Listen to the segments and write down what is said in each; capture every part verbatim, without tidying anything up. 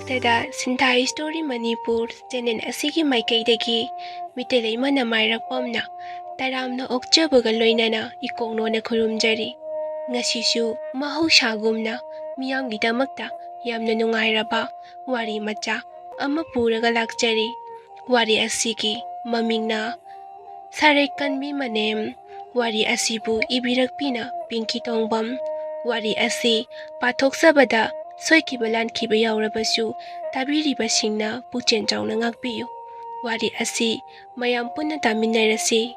ꯃꯃꯥꯡꯃꯛꯇꯗ ꯁꯤꯟꯊꯥ story Manipur channel ꯑꯁꯤꯒꯤ ꯃꯥꯏꯀꯩꯗꯒꯤ ꯃꯤꯇꯩ ꯂꯩꯃꯅ ꯃꯥꯏꯔꯛꯄꯝꯅ ꯇꯔꯥꯝꯅ ꯑꯣꯛꯆꯕꯒ ꯂꯣꯏꯅꯅ ꯏꯀꯣꯛꯅꯣꯅ ꯈꯨꯔꯨꯝꯖꯔꯤ꯫ ꯉꯁꯤꯁꯨ ꯃꯍꯧꯁꯥꯒꯨꯝꯅ ꯃꯤꯌꯥꯝꯒꯤꯗꯃꯛꯇ ꯌꯥꯝꯅ ꯅꯨꯡꯉꯥꯏꯔꯕ ꯋꯥꯔꯤ ꯃꯆꯥ ꯑꯃ ꯄꯨꯔꯒ ꯂꯥꯛꯆꯔꯤ꯫ ꯋꯥꯔꯤ ꯑꯁꯤꯒꯤ ꯃꯃꯤꯡꯅ ꯁꯥꯔꯩ ꯀꯟꯕꯤ ꯃꯅꯦꯝ꯫ ꯋꯥꯔꯤ ꯑꯁꯤꯕꯨ ꯏꯕꯤꯔꯛꯄꯤꯅ ꯄꯤꯡꯀꯤ ꯇꯣꯡꯕꯝ꯫ ꯋꯥꯔꯤ ꯑꯁꯤ ꯄꯥꯊꯣꯛꯆꯕꯗ ꯁꯣꯏꯈꯤꯕ ꯂꯥꯟꯈꯤꯕ ꯌꯥꯎꯔꯕꯁꯨ ꯇꯥꯕꯤꯔꯤꯕꯁꯤꯡꯅ ꯄꯨꯛꯆꯦꯜ ꯆꯥꯎꯅ ꯉꯥꯛꯄꯤꯌꯨ꯫ ꯋꯥꯔꯤ ꯑꯁꯤ ꯃꯌꯥꯝ ꯄꯨꯟꯅ ꯇꯥꯃꯤꯟꯅꯔꯁꯤ꯫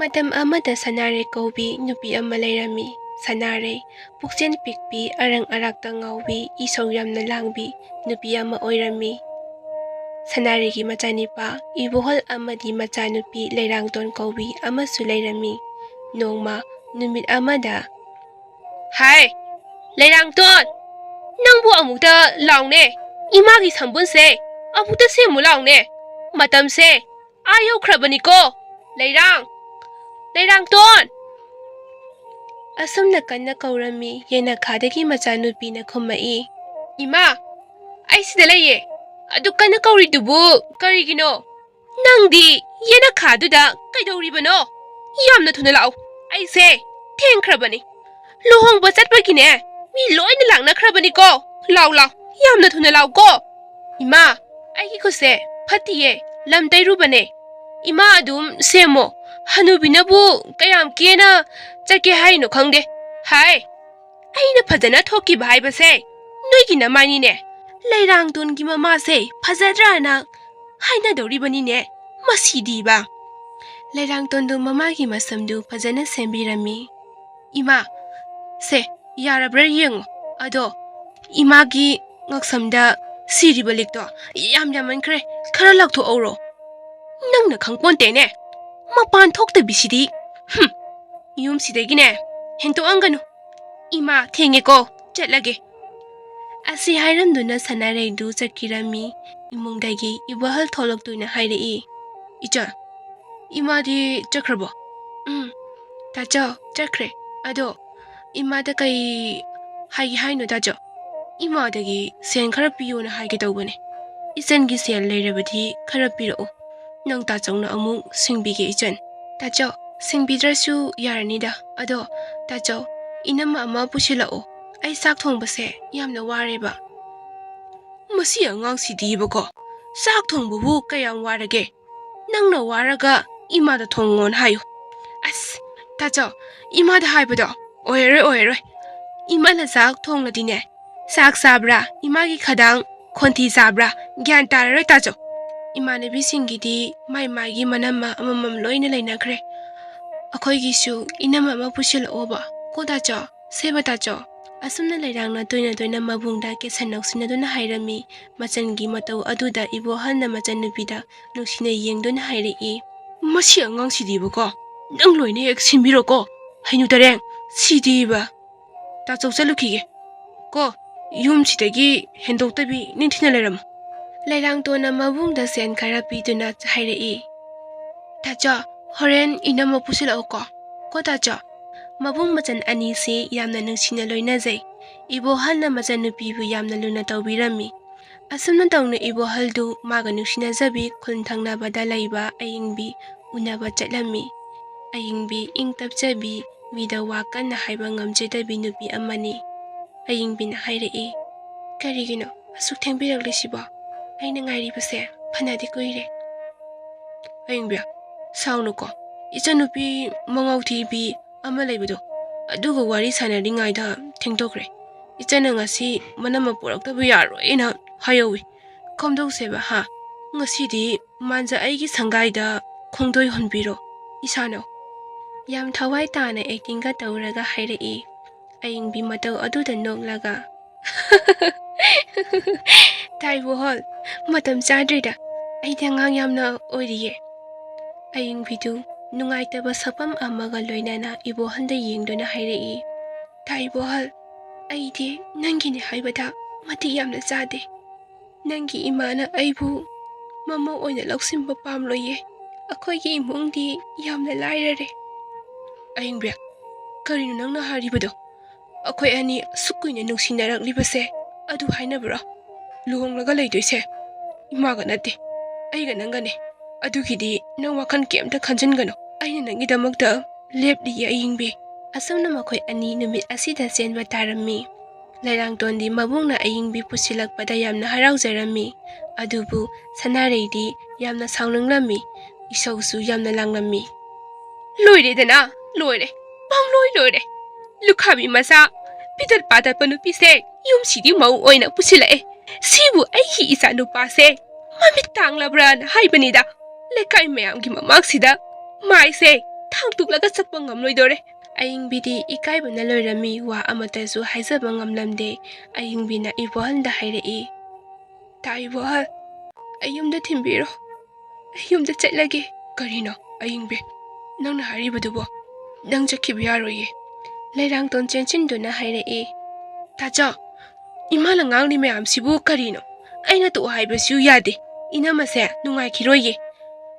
ꯃꯇꯝ ꯑꯃꯗ ꯁꯅꯥꯔꯩ ꯀꯧꯕꯤ ꯅꯨꯄꯤ ꯑꯃ ꯂꯩꯔꯝꯃꯤ꯫ ꯁꯅꯥꯔꯩ ꯄꯨꯛꯆꯦꯜ ꯄꯤꯛꯄꯤ, ꯑꯔꯪ ꯑꯔꯥꯛꯇ ꯉꯥꯎꯕꯤ, ꯏꯁꯧ ꯌꯥꯝꯅ ꯂꯥꯡꯕꯤ ꯅꯨꯄꯤ ꯑꯃ ꯑꯣꯏꯔꯝꯃꯤ꯫ ꯁꯅꯥꯔꯩꯒꯤ ꯃꯆꯥꯅꯤꯄꯥ ꯏꯕꯣꯍꯜ ꯑꯃꯗꯤ ꯃꯆꯥꯅꯨꯄꯤ ꯂꯩꯔꯥꯡꯇꯣꯟ ꯀꯧꯕꯤ ꯑꯃꯁꯨ ꯂꯩꯔꯝꯃꯤ꯫ ꯅꯣꯡꯃ ꯅꯨꯃꯤꯠ ꯑꯃꯗ, "ꯍꯥꯏ, ꯂꯩꯔꯥꯡꯇꯣꯟ, ꯅꯪꯕꯨ ꯑꯃꯨꯛꯇ ꯂꯥꯎꯅꯦ꯫ ꯏꯃꯥꯒꯤ ꯁꯝꯕꯨꯟꯁꯦ ꯑꯃꯨꯛꯇ ꯁꯦꯝꯃꯨ ꯂꯥꯎꯅꯦ꯫ ꯃꯇꯝꯁꯦ ꯑꯥ ꯌꯧꯈ꯭ꯔꯕꯅꯤꯀꯣ꯫ ꯂꯩꯔꯥꯡ, ꯂꯩꯔꯥꯡꯇꯣꯟ!" ꯑꯁꯨꯝꯅ ꯀꯟꯅ ꯀꯧꯔꯝꯃꯤ꯫ ꯌꯦꯅꯈꯥꯗꯒꯤ ꯃꯆꯥꯅꯨꯄꯤꯅ ꯈꯨꯝꯃꯛꯏ, "ꯏꯃꯥ, ꯑꯩ ꯁꯤꯗ ꯂꯩꯌꯦ꯫ ꯑꯗꯨ ꯀꯟꯅ ꯀꯧꯔꯤꯗꯨꯕꯨ ꯀꯔꯤꯒꯤꯅꯣ? ꯅꯪꯗꯤ ꯌꯦꯅꯈꯥꯗꯨꯗ ꯀꯩꯗꯧꯔꯤꯕꯅꯣ? ꯌꯥꯝꯅ ꯊꯨꯅ ꯂꯥꯛꯎ꯫ ꯑꯩꯁꯦ ꯊꯦꯡꯈ꯭ꯔꯕꯅꯤ꯫ ꯂꯨꯍꯣꯡꯕ ꯆꯠꯄꯒꯤꯅꯦ, ꯃꯤ ꯂꯣꯏꯅ ꯂꯥꯛꯅꯈ꯭ꯔꯕꯅꯤꯀꯣ꯫ ꯂꯥꯎ, ꯂꯥꯎ, ꯌꯥꯝꯅ ꯊꯨꯅ ꯂꯥꯎꯀꯣ꯫ ꯏꯃꯥ, ꯑꯩꯒꯤ ꯈꯨꯠꯁꯦ ꯐꯠꯇꯤꯌꯦ, ꯂꯝ ꯇꯩꯔꯨꯕꯅꯦ꯫ ꯏꯃꯥ ꯑꯗꯨꯝ ꯁꯦꯝꯃꯣ꯫ ꯍꯅꯨꯕꯤꯅꯕꯨ ꯀꯌꯥꯝ ꯀꯦꯅ ꯆꯠꯀꯦ ꯍꯥꯏꯅꯣ ꯈꯪꯗꯦ꯫ ꯍꯥꯏ, ꯑꯩꯅ ꯐꯖꯅ ꯊꯣꯛꯈꯤꯕ ꯍꯥꯏꯕꯁꯦ ꯅꯣꯏꯒꯤ ꯅꯃꯥꯏꯅꯤꯅꯦ꯫ ꯂꯩꯔꯥꯡꯇꯣꯟꯒꯤ ꯃꯃꯥꯁꯦ ꯐꯖꯗ꯭ꯔꯥꯅ ꯍꯥꯏꯅꯗꯧꯔꯤꯕꯅꯤꯅꯦ꯫ ꯃꯁꯤꯗꯤꯕ!" ꯂꯩꯔꯥꯡꯇꯣꯟꯗꯨ ꯃꯃꯥꯒꯤ ꯃꯁꯝꯗꯨ ꯐꯖꯅ ꯁꯦꯝꯕꯤꯔꯝꯃꯤ꯫ "ꯏꯃꯥ, ꯁꯦ, ꯌꯥꯔꯕ꯭ꯔꯥ ꯌꯦꯡꯉꯣ꯫ ꯑꯗꯣ ꯏꯃꯥꯒꯤ ꯉꯛꯁꯝꯗ ꯁꯤꯔꯤꯕ ꯂꯤꯛꯇꯣ ꯌꯥꯝ ꯌꯥꯝꯃꯟꯈ꯭ꯔꯦ, ꯈꯔ ꯂꯧꯊꯣꯛꯍꯧꯔꯣ꯫ ꯅꯪꯅ ꯈꯪꯄꯣꯟꯇꯦꯅꯦ, ꯃꯄꯥꯟ ꯊꯣꯛꯇꯕꯤꯁꯤꯗꯤ꯫ ꯍꯨꯝ, ꯌꯨꯝꯁꯤꯗꯒꯤꯅꯦ ꯍꯦꯟꯇꯣꯛꯍꯟꯒꯅꯨ꯫ ꯏꯃꯥ, ꯊꯦꯡꯉꯦꯀꯣ, ꯆꯠꯂꯒꯦ꯫" ꯑꯁꯤ ꯍꯥꯏꯔꯝꯗꯨꯅ ꯁꯅꯥꯔꯩꯗꯨ ꯆꯠꯈꯤꯔꯝꯃꯤ꯫ ꯏꯃꯨꯡꯗꯒꯤ ꯏꯕꯣꯍꯜ ꯊꯣꯛꯂꯛꯇꯨꯅ ꯍꯥꯏꯔꯛꯏ, "ꯏꯆꯥ, ꯏꯃꯥꯗꯤ ꯆꯠꯈ꯭ꯔꯕꯣ?" "ꯎꯝ, ꯇꯥꯆꯧ, ꯆꯠꯈ꯭ꯔꯦ꯫ ꯑꯗꯣ ꯏꯃꯥꯗ ꯀꯩ ꯍꯥꯏꯒꯦ ꯍꯥꯏꯅꯣ, ꯇꯥꯆꯧ?" ꯏꯃꯥꯗꯒꯤ ꯁꯦꯟ ꯈꯔ ꯄꯤꯌꯣꯅ ꯍꯥꯏꯒꯦ ꯇꯧꯕꯅꯦ꯫ ꯏꯆꯟꯒꯤ ꯁꯦꯜ ꯂꯩꯔꯕꯗꯤ ꯈꯔ ꯄꯤꯔꯛꯑꯣ꯫ ꯅꯪ ꯇꯥꯆꯧꯅ ꯑꯃꯨꯛ ꯁꯤꯡꯕꯤꯒꯦ ꯏꯆꯟ꯫ ꯇꯥꯆꯧ, ꯁꯤꯡꯕꯤꯗ꯭ꯔꯁꯨ ꯌꯥꯔꯅꯤꯗ꯫ ꯑꯗꯣ ꯇꯥꯆꯧ, ꯏꯅꯝꯃ ꯑꯃ ꯄꯨꯁꯤꯜꯂꯛꯑꯣ꯫ ꯑꯩ ꯆꯥꯛ ꯊꯣꯡꯕꯁꯦ ꯌꯥꯝꯅ ꯋꯥꯔꯦꯕ꯫ ꯃꯁꯤ ꯑꯉꯥꯡꯁꯤꯗꯤꯕꯀꯣ, ꯆꯥꯛ ꯊꯣꯡꯕꯕꯨ ꯀꯌꯥꯝ ꯋꯥꯔꯒꯦ? ꯅꯪꯅ ꯋꯥꯔꯒ ꯏꯃꯥꯗ ꯊꯣꯡꯉꯣꯅ ꯍꯥꯏꯌꯨ꯫ ꯑꯁ, ꯇꯥꯆꯧ, ꯏꯃꯥꯗ ꯍꯥꯏꯕꯗꯣ ꯑꯣꯏꯔꯔꯣꯏ, ꯑꯣꯏꯔꯔꯣꯏ꯫ ꯏꯃꯥꯅ ꯆꯥꯛ ꯊꯣꯡꯂꯗꯤꯅꯦ, ꯆꯥꯛ ꯆꯥꯕ꯭ꯔꯥ, ꯏꯃꯥꯒꯤ ꯈꯗꯥꯡ ꯈꯣꯟꯊꯤ ꯆꯥꯕ꯭ꯔꯥ, ꯒ꯭ꯌꯥꯟ ꯇꯥꯔꯔꯣꯏ ꯇꯥꯆꯧ꯫ ꯏꯃꯥꯟꯅꯕꯤꯁꯤꯡꯒꯤꯗꯤ ꯃꯥꯏ ꯃꯥꯏꯒꯤ ꯃꯅꯝꯃ ꯑꯃꯃꯝ ꯂꯣꯏꯅ ꯂꯩꯅꯈ꯭ꯔꯦ꯫ ꯑꯩꯈꯣꯏꯒꯤꯁꯨ ꯏꯅꯝꯃ ꯑꯃ ꯄꯨꯁꯤꯜꯂꯛꯑꯣꯕ ꯀꯣ ꯇꯥꯆꯧ꯫ ꯁꯦꯕ ꯇꯥꯆꯧ꯫ ꯑꯁꯨꯝꯅ ꯂꯩꯔꯥꯡꯅ ꯇꯣꯏꯅ ꯇꯣꯏꯅ ꯃꯕꯨꯡꯗ ꯀꯦꯁꯟ ꯅꯣꯛꯁꯤꯟꯅꯗꯨꯅ ꯍꯥꯏꯔꯝꯃꯤ꯫ ꯃꯆꯟꯒꯤ ꯃꯇꯧ ꯑꯗꯨꯗ ꯏꯕꯣꯍꯜꯅ ꯃꯆꯟꯅꯨꯄꯤꯗ ꯅꯨꯡꯁꯤꯅ ꯌꯦꯡꯗꯨꯅ ꯍꯥꯏꯔꯛꯏ꯫ ꯃꯁꯤ ꯑꯉꯥꯡꯁꯤꯗꯤꯕꯀꯣ, ꯅꯪ ꯂꯣꯏꯅ ꯍꯦꯛ ꯁꯤꯟꯕꯤꯔꯣꯀꯣ, ꯍꯩꯅꯨ ꯇꯔꯦꯡ, ꯁꯤꯗꯤꯕ꯫ ꯇꯥꯆꯧ ꯆꯠꯂꯨꯈꯤꯒꯦ ꯀꯣ, ꯌꯨꯝꯁꯤꯗꯒꯤ ꯍꯦꯟꯗꯣꯛꯇꯕꯤ ꯅꯤꯡꯊꯤꯅ ꯂꯩꯔꯝꯃꯨ꯫ ꯂꯩꯔꯥꯡꯇꯣꯟꯅ ꯃꯕꯨꯡꯗ ꯁꯦꯟ ꯈꯔ ꯄꯤꯗꯨꯅ ꯍꯥꯏꯔꯛꯏ꯫ ꯇꯥꯆꯧ, ꯍꯣꯔꯦꯟ ꯏꯅꯝꯃ ꯄꯨꯁꯤꯜꯂꯛꯎꯀꯣ꯫ ꯀꯣ ꯇꯥꯆꯧ꯫ ꯃꯕꯨꯡ ꯃꯆꯟ ꯑꯅꯤꯁꯤ ꯌꯥꯝꯅ ꯅꯨꯡꯁꯤꯅ ꯂꯣꯏꯅꯖꯩ꯫ ꯏꯕꯣꯍꯜꯅ ꯃꯆꯟꯅꯨꯄꯤꯕꯨ ꯌꯥꯝꯅ ꯂꯨꯅ ꯇꯧꯕꯤꯔꯝꯃꯤ꯫ ꯑꯁꯨꯝꯅ ꯇꯧꯅ ꯏꯕꯣꯍꯜꯗꯨ ꯃꯥꯒ ꯅꯨꯡꯁꯤꯅꯖꯕꯤ ꯈꯨꯟ ꯊꯪꯅꯕꯗ ꯂꯩꯕ ꯑꯌꯤꯡꯕꯤ ꯎꯅꯕ ꯆꯠꯂꯝꯃꯤ꯫ ꯑꯌꯤꯡꯕꯤ ꯏꯪ ꯇꯞꯆꯕꯤ, ꯃꯤꯗ ꯋꯥ ꯀꯟꯅ ꯍꯥꯏꯕ ꯉꯝꯖꯗꯕꯤ ꯅꯨꯄꯤ ꯑꯃꯅꯤ꯫ ꯑꯌꯤꯡꯕꯤꯅ ꯍꯥꯏꯔꯛꯏ, "ꯀꯔꯤꯒꯤꯅꯣ ꯑꯁꯨꯛ ꯊꯦꯡꯕꯤꯔꯛꯂꯤꯁꯤꯕꯣ? ꯑꯩꯅ ꯉꯥꯏꯔꯤꯕꯁꯦ ꯐꯅꯗꯤ ꯀꯨꯏꯔꯦ꯫" ꯑꯌꯤꯡꯕꯤ, ꯁꯥꯎꯅꯨꯀꯣ, ꯏꯆꯟꯅꯨꯄꯤ ꯃꯉꯥꯎ ꯊꯤꯕꯤ ꯑꯃ ꯂꯩꯕꯗꯣ, ꯑꯗꯨꯒ ꯋꯥꯔꯤ ꯁꯥꯟꯅꯔꯤꯉꯩꯗ ꯊꯦꯡꯗꯣꯛꯈ꯭ꯔꯦ꯫ ꯏꯆꯟꯅ ꯉꯁꯤ ꯃꯅꯝꯃ ꯄꯨꯔꯛꯇꯕ ꯌꯥꯔꯣꯏꯅ ꯍꯥꯏꯍꯧꯋꯤ꯫ ꯀꯝꯗꯧꯁꯦꯕ ꯍꯥ? ꯉꯁꯤꯗꯤ ꯃꯥꯟꯖ ꯑꯩꯒꯤ ꯁꯪꯒꯥꯏꯗ ꯈꯣꯡꯗꯣꯏ ꯍꯣꯟꯕꯤꯔꯣ, ꯏꯁꯥꯅꯧ꯫ ꯌꯥꯝ ꯊꯋꯥꯏ ꯇꯥꯅ ꯑꯦꯛꯇꯤꯡꯒ ꯇꯧꯔꯒ ꯍꯥꯏꯔꯛꯏ꯫ ꯑꯌꯤꯡꯕꯤ ꯃꯇꯧ ꯑꯗꯨꯗ ꯅꯣꯛꯂꯒ, "ꯇꯥ ꯏꯕꯣꯍꯜ, ꯃꯇꯝ ꯆꯥꯗ꯭ꯔꯤꯗ, ꯑꯩꯗꯤ ꯑꯉꯥꯡ ꯌꯥꯝꯅ ꯑꯣꯏꯔꯤꯌꯦ꯫" ꯑꯌꯤꯡꯕꯤꯗꯨ ꯅꯨꯡꯉꯥꯏꯇꯕ ꯁꯛꯐꯝ ꯑꯃꯒ ꯂꯣꯏꯅꯅ ꯏꯕꯣꯍꯜꯗ ꯌꯦꯡꯗꯨꯅ ꯍꯥꯏꯔꯛꯏ, "ꯇꯥ ꯏꯕꯣꯍꯜ, ꯑꯩꯗꯤ ꯅꯪꯒꯤꯅꯦ ꯍꯥꯏꯕꯗ ꯃꯇꯤꯛ ꯌꯥꯝꯅ ꯆꯥꯗꯦ꯫ ꯅꯪꯒꯤ ꯏꯃꯥꯅ ꯑꯩꯕꯨ ꯃꯃꯧ ꯑꯣꯏꯅ ꯂꯧꯁꯤꯟꯕ ꯄꯥꯝꯂꯣꯏꯌꯦ꯫ ꯑꯩꯈꯣꯏꯒꯤ ꯏꯃꯨꯡꯗꯤ ꯌꯥꯝꯅ ꯂꯥꯏꯔꯔꯦ꯫" ꯑꯌꯤꯡꯕꯤ, ꯀꯔꯤꯅꯣ ꯅꯪꯅ ꯍꯥꯏꯔꯤꯕꯗꯣ? ꯑꯩꯈꯣꯏ ꯑꯅꯤ ꯑꯁꯨꯛ ꯀꯨꯏꯅ ꯅꯨꯡꯁꯤꯅꯔꯛꯂꯤꯕꯁꯦ ꯑꯗꯨ ꯍꯥꯏꯅꯕ꯭ꯔꯣ? ꯂꯨꯍꯣꯡꯂꯒ ꯂꯩꯗꯣꯏꯁꯦ ꯏꯃꯥꯒ ꯅꯠꯇꯦ, ꯑꯩꯒ ꯅꯪꯒꯅꯦ꯫ ꯑꯗꯨꯒꯤꯗꯤ ꯅꯪ ꯋꯥꯈꯜ ꯀꯩꯝꯇ ꯈꯟꯖꯤꯟꯒꯅꯨ꯫ ꯑꯩꯅ ꯅꯪꯒꯤꯗꯃꯛꯇ ꯂꯦꯞꯂꯤꯌꯦ ꯑꯌꯤꯡꯕꯤ꯫ ꯑꯁꯨꯝꯅ ꯃꯈꯣꯏ ꯑꯅꯤ ꯅꯨꯃꯤꯠ ꯑꯁꯤꯗ ꯆꯦꯟꯕ ꯇꯥꯔꯝꯃꯤ꯫ ꯂꯩꯔꯥꯡꯇꯣꯟꯗꯤ ꯃꯕꯨꯡꯅ ꯑꯌꯤꯡꯕꯤ ꯄꯨꯁꯤꯜꯂꯛꯄꯗ ꯌꯥꯝꯅ ꯍꯔꯥꯎꯖꯔꯝꯃꯤ꯫ ꯑꯗꯨꯕꯨ ꯁꯅꯥꯔꯩꯗꯤ ꯌꯥꯝꯅ ꯁꯥꯎꯅꯤꯡꯂꯝꯃꯤ꯫ ꯏꯁꯧꯁꯨ ꯌꯥꯝꯅ ꯂꯥꯡꯂꯝꯃꯤ꯫ "ꯂꯣꯏꯔꯦꯗꯅ, ꯂꯣꯏꯔꯦ, ꯄꯪꯂꯣꯏ ꯂꯣꯏꯔꯦ꯫ ꯂꯨꯈꯥꯕꯤ ꯃꯆꯥ, ꯄꯤꯇꯠ ꯄꯥꯇꯠꯄ ꯅꯨꯄꯤꯁꯦ ꯌꯨꯝꯁꯤꯒꯤ ꯃꯧ ꯑꯣꯏꯅ ꯄꯨꯁꯤꯜꯂꯛꯑꯦ꯫ ꯁꯤꯕꯨ ꯑꯩꯒꯤ ꯏꯆꯥ ꯅꯨꯄꯥꯁꯦ ꯃꯃꯤꯠ ꯇꯥꯡꯂꯕ꯭ꯔꯥꯅ ꯍꯥꯏꯕꯅꯤꯗ꯫ ꯂꯩꯀꯥꯏ ꯃꯌꯥꯝꯒꯤ ꯃꯃꯥꯡꯁꯤꯗ ꯃꯥꯏꯁꯦ ꯊꯥꯡꯇꯣꯛꯂꯒ ꯆꯠꯄ ꯉꯝꯂꯣꯏꯗꯣꯔꯦ꯫" ꯑꯌꯤꯡꯕꯤꯗꯤ ꯏꯀꯥꯏꯕꯅ ꯂꯣꯏꯔꯝꯃꯤ, ꯋꯥ ꯑꯃꯠꯇꯁꯨ ꯍꯥꯏꯖꯕ ꯉꯝꯂꯝꯗꯦ꯫ ꯑꯌꯤꯡꯕꯤꯅ ꯏꯕꯣꯍꯜꯗ ꯍꯥꯏꯔꯛꯏ, "ꯇꯥ ꯏꯕꯣꯍꯜ, ꯑꯩ ꯌꯨꯝꯗ ꯊꯤꯟꯕꯤꯔꯣ꯫ ꯑꯩ ꯌꯨꯝꯗ ꯆꯠꯂꯒꯦ꯫" "ꯀꯔꯤꯅꯣ ꯑꯌꯤꯡꯕꯤ, ꯅꯪꯅ ꯍꯥꯏꯔꯤꯕꯗꯨꯕꯣ? ꯅꯪ ꯆꯠꯈꯤꯕ ꯌꯥꯔꯣꯏꯌꯦ꯫" ꯂꯩꯔꯥꯡꯇꯣꯟ ꯆꯦꯟꯁꯤꯟꯗꯨꯅ ꯍꯥꯏꯔꯛꯏ, "ꯇꯥꯆꯧ, ꯏꯃꯥꯅ ꯉꯥꯡꯂꯤ ꯃꯌꯥꯝꯁꯤꯕꯨ ꯀꯔꯤꯅꯣ? ꯑꯩꯅ ꯇꯣꯛꯑꯣ ꯍꯥꯏꯕꯁꯨ ꯌꯥꯗꯦ꯫ ꯏꯅꯝꯃꯁꯦ ꯅꯨꯡꯉꯥꯏꯈꯤꯔꯣꯏꯌꯦ꯫